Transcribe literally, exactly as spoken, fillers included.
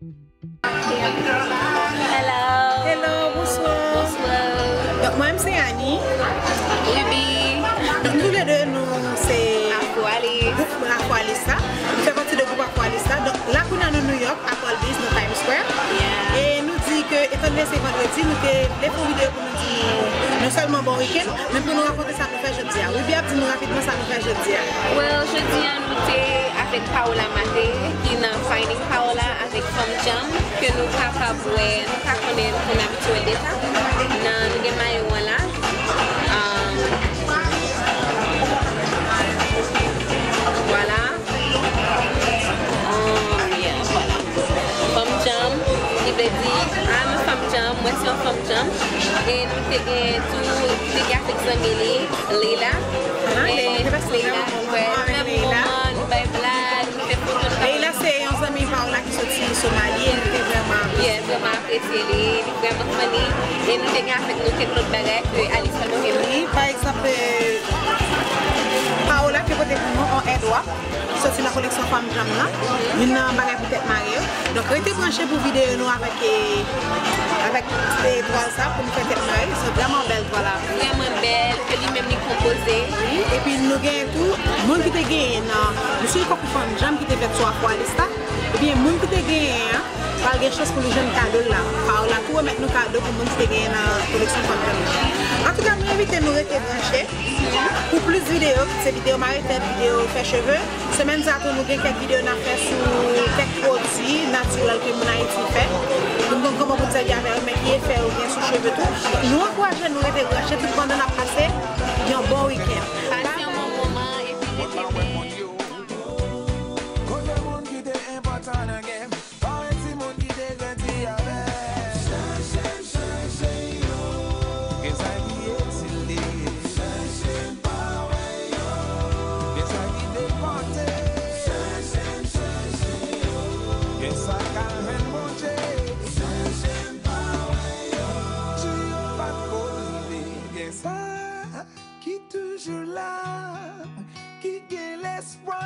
Hello. Hello, bonswa. Bonswa. Donk, mwen menm se Annie. Ruby. Donk, nou toulède, nou se Afro Alice. Gwoup Afro Alice la. Nou fè pati de gwoup Afro Alice la. Donk, la kounye a nou New York, Applebee's, nan Times Square. Yeah. E nou di ke, etandone se vandredi, nou te vle fè yon videyo pou nou di nou, non sèlman bon weekend, men pou nou rakonte sa nou fè jodi a. Ruby ap di nou rapidman sa nou fè jodi a. Well, jodi a, nou te avèk Paola Mate, ki nan Finding Paola, avèk Fanm Djanm, ke nou kapab wè, nou ka konnen, nou konn abitye wè l deja. Nan, nou gen mayo an la. Um, vwala. Um, yeah, vwala. Fanm Djanm, ki vle di, I'm a Fanm Djanm, mwen se yon Fanm Djanm. E nou te gen tou, nou te gen avèk zanmi li, Leila. Ah, e Leila, Leila, nou fè vrèman moman, nou bay blag, nou fè foto, nou Leila se yon zanmi pa w la ki soti Somali, e nou te vrèman apresye. Yeah, vrèman apresye li, li vrèman funny. E nou te gen avèk nou kèk lòt bagay ke Alice pa nou gen. Wi, pa egzanp, eh, Paola te pote pou nou yon airdrop ki soti nan koleksyon Fanm Djanm nan. Youn nan bagay pou tèt mare yo. Donk, rete branche pou videyo nou avèk, eh, avèk, eh, twal sa pou nou fè tèt mare. Se vrèman bèl twal la. Vrèman bèl, ke li menm li konpoze. Wi, epi nou gen tou moun ki te genyen nan, nou sou konkou Fanm Djanm ki te fèt sou Afro Alice la. Ebyen, moun ki te genyen an, pral gen chans pou li jwenn kado l la. Paola tou remèt nou kado pou moun ki te genyen nan koleksyon Fanm Djanm nan. Antouka, nou envite nou rete branche pou plis videyo, kit se videyo mare tèt, videyo fè cheve. Semèn sa a tou, nou gen kèk videyo n ap fè sou kèk pwodui natirèl ke moun Ayiti fè. Pou nou konn kòman pou n sèvi avè yo, men ki efè yo gen sou cheve tou. Nou ankouraje nou rete branche tout pandan n ap pase yon bon wikenn. Pase yon bon moman, epi rete bèl. Kote moun ki te enpòtan nan game? Parèy timoun ki te grandi avè. Chèche m, chèche yo. Gen sa ki egzile. Chèche m, pa wè yo. Gen sa ki depòte. Chèche m, chèche yo. Gen sa k al jwenn Bondye. Chèche m, pa wè yo. Di yo pa t ko rive. Gen sa ki toujou la, ki gen lespwa.